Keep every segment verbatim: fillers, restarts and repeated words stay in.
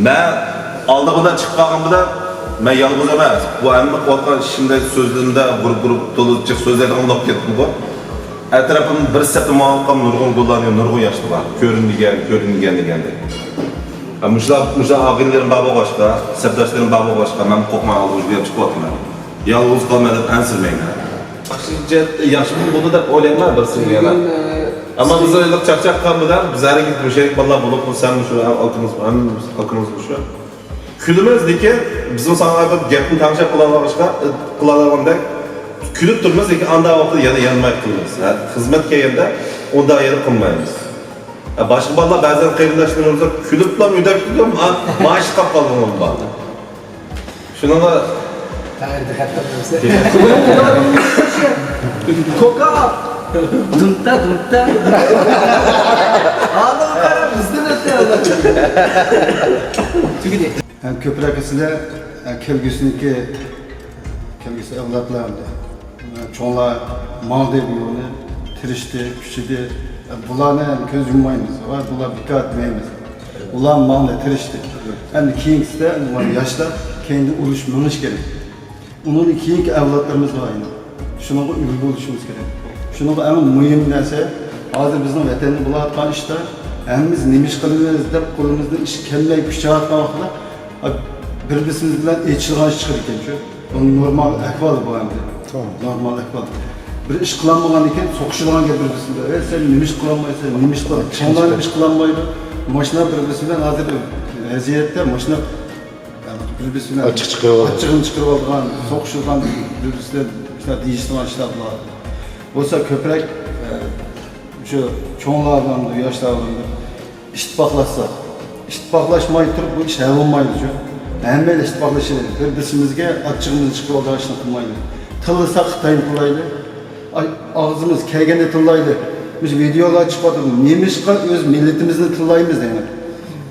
مەن ئالدى بىلەن چىقىپ قالغان بىلەن، مەن يالغۇز ئەمەس. بۇ ھەممە قىلىۋاتقان ئىشىمدە، سۆزلىرىمدە گۇرۇپ-گۇرۇپ، تولا جىق سۆزلەيدىغان بولۇپ كەتتىمغۇ. ئەتراپىمدا بىر سەپتە ماڭىۋاتقان نۇرغۇن گۈللەرنى، نۇرغۇن ياشلار بار. كۆرۈنمىگەن، كۆرۈنمىگەن دېگەندەك. مۇشۇلار، مۇشۇلار ئاغىنىلىرىم بار بولغاچقا، سەپداشلىرىم بار بولغاچقا، مەن قورقماي ئالدىغا يۈگۈرۈپ چىقىۋاتىمەن. يالغۇز قالىمەن دەپ ئەنسىرىمەيمەن. ياخشى جەھەتتە ياخشى بولىدۇ دەپ ئويلايمەن بىر سىرنى يەنە. ئەمما بىز ھېلىقى چاقچاق قىلغان بىلەن بىز ھەرگىز مۇشۇ يەردىكى بالىلار بولۇپمۇ، سەن مۇشۇ ئاكىمىز، ھەممىمىز ئاكىمىز مۇشۇ. كۈلىمىز، لېكىن بىزمۇ ساڭا بىر گەپنى تەڭشەپ قىلالىغاچقا، قىلالىغاندەك كۈلۈپ تۇرىمىز، لېكىن ئانداق ۋاقىتتا يەنە يانماي قىلىمىز. ھە، خىزمەتكە كەلگەندە ئۇنداق يەنە قىلمايمىز. ھە، باشقا بالىلار بەزەن قېرىنداشلىرىمىزغا كۈلۈپلا مۇنداق كۈلىدۇ، ما-، مانا ئىشقاپ قالغان بار. شۇنىڭغا قەيەردە خەتەر بولسا. كوكا! دۇمتا، دۇمتا. ئادەم قارا بىزدىن ئۆتتى. تۈگىدى. ھەم كۆپرەك ئەسلى، ھە، كەلگۈسىنىڭكى، كەلگۈسى ئەۋلادلار ئەمدى. چوڭلار ماڭدى بۇ يولنى، تىرىشتى، كۈچىدى. بۇلارنى كۆز يۇممايمىز، ۋە بۇلار بىكار دېمەيمىز. ئۇلار ماڭدى، تىرىشتى. ئەمدى كېيىنكىسىدە ئۇلار ياشلار كەينىدىن ئۇرۇش مېڭىش كېرەك. ئۇنىڭدىن كېيىنكى ئەۋلادلىرىمىز بار يەنە. شۇنىڭغا ئۈلگە بولۇشىمىز كېرەك. شۇنىڭغا ئەڭ مۇھىم نەرسە، ھازىر بىزنىڭ ۋەتەندە بولۇۋاتقان ئىشتا ھەممىمىز نېمە ئىش قىلىمىز دەپ قولىمىزدىن ئىش كەلمەي كۈچەۋاتقان ۋاقىتتا، بىر-بىرسىمىز بىلەن ئېچىشىدىغان ئىش چىقىدىكەن شۇ. بۇ نورمال ئەھۋال بۇ ئەمدى. توغرا. نورمال ئەھۋال. بىر ئىش قىلالمىغاندىن كېيىن سوقۇشىدىغان گەپ بىر-بىرسى بىلەن. ئەي، سەن نېمە ئىش قىلالمايسەن، نېمە ئىش قىلالمايسەن؟ چوڭلار نېمە ئىش قىلالمايدۇ؟ ماشۇنداق بىر-بىرسى بىلەن ھازىر ۋەزىيەتتە ماشۇنداق بىر-بىرسى بىلەن ئاچچىق چىقىرىۋالىدۇ. ئاچچىقىنى چىقىرىۋالىدىغان، سوقۇشىدىغان، بىر-بىرسى بىلەن شۇنداق دېيىشىدىغان ئىشلار بولىدۇ. بولسا كۆپرەك، ئە، شۇ چوڭلار بىلەن، ياشلار بىلەن ئىتتىپاقلاشساق، ئىتتىپاقلاشماي تۇرۇپ بۇ ئىش ھەل بولمايدۇ شۇ. ھەممەيلەن ئىتتىپاقلىشىلى، بىر-بىرسىمىزگە ئاچچىقىمىزنى چىقىرىۋالىدىغان ئىشنى قىلمايلى. تىللىساق خىتاينى تىللايلى. ئاي، ئاغزىمىز كەلگەندە تىللايلى. مۇشۇ ۋىدېئولار چىقىۋاتىدۇ. نېمىشقا ئۆز مىللىتىمىزنى تىللايمىز دەيمەن.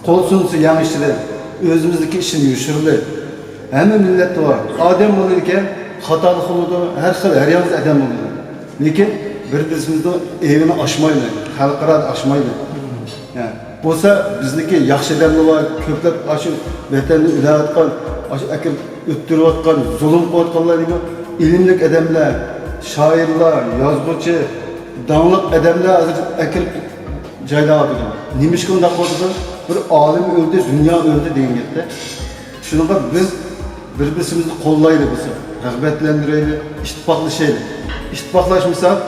قول سۇنسا يەڭ ئىچىدە. ئۆزىمىزنىڭكى ئىشىنى يوشۇرىلى. ھەممە مىللەتتە بار. ئادەم بولىدىكەن، خاتالىق بولىدۇ، ھەر خىل، ھەر يالغۇز ئادەم بولىدۇ. لېكىن بىر-بىرسىمىزنىڭ ئېۋىنى ئاچمايلى، خەلقئارادا ئاچمايلى. ھە، بولسا بىزنىڭكى ياخشى ئادەملەر بار، كۆپلەپ ئاشۇ ۋەتەننى ئۆلەۋاتقان، ئاشۇ ئەكىرىپ ئۆلتۈرۈۋاتقان، زۇلۇم قىلىۋاتقانلار نېمە؟ ئىلىملىك ئادەملەر، شائىرلار، يازغۇچى، داڭلىق ئادەملەر ھازىر ئەكىرىپ جايلاۋاتىدۇ. نېمىشقا ئۇنداق قىلىۋاتىدۇ؟ بىر ئالىم ئۆلدى، دۇنيا ئۆلدى دېگەن گەپتە. شۇنىڭغا بىز بىر-بىرسىمىزنى قوللايلى بولسا، رىغبەتلەندۈرەيلى، ئىتتىپاقلىشايلى. ئىتتىپاقلاشمىساق،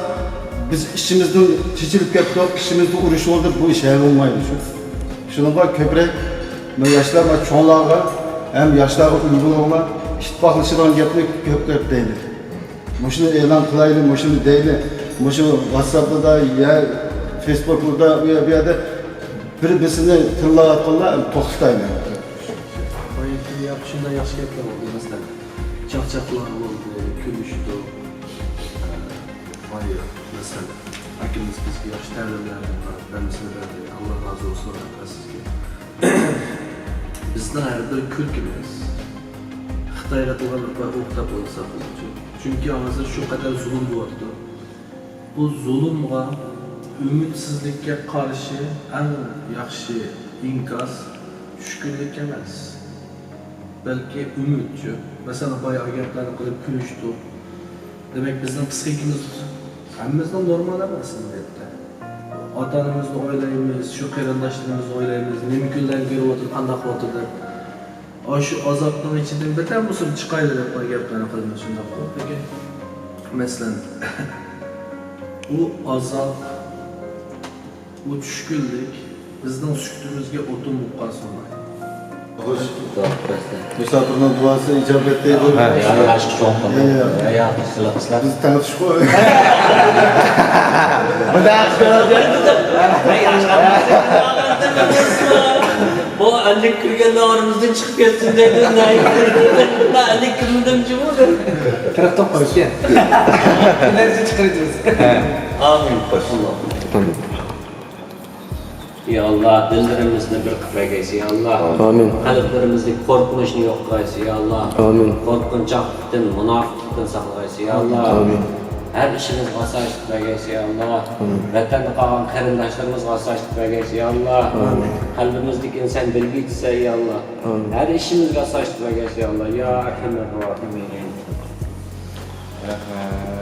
بىز ئىچىمىزدىن چېچىلىپ كەتتۇق، ئىچىمىزدە ئۇرۇش بولدى، بۇ ئىش ھەل بولمايدۇ شۇ. شۇنىڭغا كۆپرەك مۇ ياشلار ۋە چوڭلارغا ھەم ياشلارغا ئۈلگە بولۇڭلار، ئىتتىپاقلىشىدىغان گەپنى كۆپ-كۆپ دەيلى. مۇشۇنى ئېلان قىلايلى، مۇشۇنى دەيلى، مۇشۇ ۋاتساپلاردا يا فېيسبۇكلاردا ئۇ يەر بۇ يەردە بىر-بىرسىنى تىللاۋاتقانلار توختىتايلى. بايىقى ياق، شۇنداق ياخشى گەپلەر بولدى، مەسىلەن، چاقچاقلار بولدى، كۈلۈشتۇق. بايىق، مەسىلەن، ئاكىمىز بىزگە ياخشى تەلىملەرنى، ھەممىسىنى بەردى. ئاللا رازى بولسۇن، رەھمەت سىزگە. بىزنىڭ ھەر بىر كۈلكىمىز خىتايغا قىلغان بىر ئوق دەپ ئويلىساق بولىدۇ. چۈنكى ھازىر شۇ قەدەر زۇلۇم بولۇۋاتىدۇ. بۇ زۇلۇمغا، ئۈمىدسىزلىككە قارشى ئەڭ ياخشى ئىنكاس چۈشكۈنلۈك ئەمەس، بەلكى ئۈمىدچۇ. مەسىلەن، بايا گەپلەرنى قىلىپ كۈلۈشتۇق. دېمەك، بىزنىڭ پسىخىكىمىز ھەممىمىزنىڭ نورمال ئەمەس، ئەلۋەتتە. ئاتا-ئانىمىزنى ئويلايمىز، شۇ قېرىنداشلىرىمىزنى ئويلايمىز، نېمە كۈنلەرنى كۆرۈۋاتىدۇ، قانداق بولۇۋاتىدۇ دەپ. ئاشۇ ئازابنىڭ ئىچىدىن بىردەم بولسۇن چىقايلى دەپ بۇ گەپلەرنى قىلىمىز، شۇنداققۇ؟ لېكىن، مەسىلەن، ئۇ ئازاب، ئۇ چۈشكۈنلۈك بىزنىڭ سۈكۈتىمىزگە ئوتۇن بولۇپ قالسۇن. خوش. مۇساپىرنىڭ دۇئاسى ئىجابەت دەيدۇ. ھە، يا، يا، يا، يا، يا، قىسلار، قىسلار. بىز تەڭ چۈشكۇ. بۇ ئەللىك كىرگەنلەر ئارىمىزدىن چىقىپ كەتسۇن دەيدۇ. مەن ئەللىك كىرمىدىم جۇمۇ. قىرىق توققۇز ئىكەن. ئېنېرگىيە چىقىرىۋېتىمىز. ئامىن. ئامىن. يا ئاللا، دىللىرىمىزنى بىر قىلىپ بەرگەيسى، يا ئاللا. ئامىن. قەلبلىرىمىزدىكى قورقۇنچنى يوق قىلغايسى، يا ئاللا. ئامىن. قورقۇنچاقلىقتىن، مۇناپىقلىقتىن ساقلىغايسى، يا ئاللا. ئامىن. ھەر ئىشىمىزغا ئاسايىشلىق بەرگەيسى، يا ئاللا. ئامىن. ۋەتەندە قالغان قېرىنداشلىرىمىزغا ئاسايىشلىق بەرگەيسى، يا ئاللا. ئامىن. قەلبىمىزدىكىنى سەن بىلگۈچىسەن، يا ئاللا. ئامىن. ھەر ئىشىمىزگە ئاسايىشلىق بەرگەيسى، يا ئاللا. يا ئەرھەمەر راھىمىن. رەھمەت.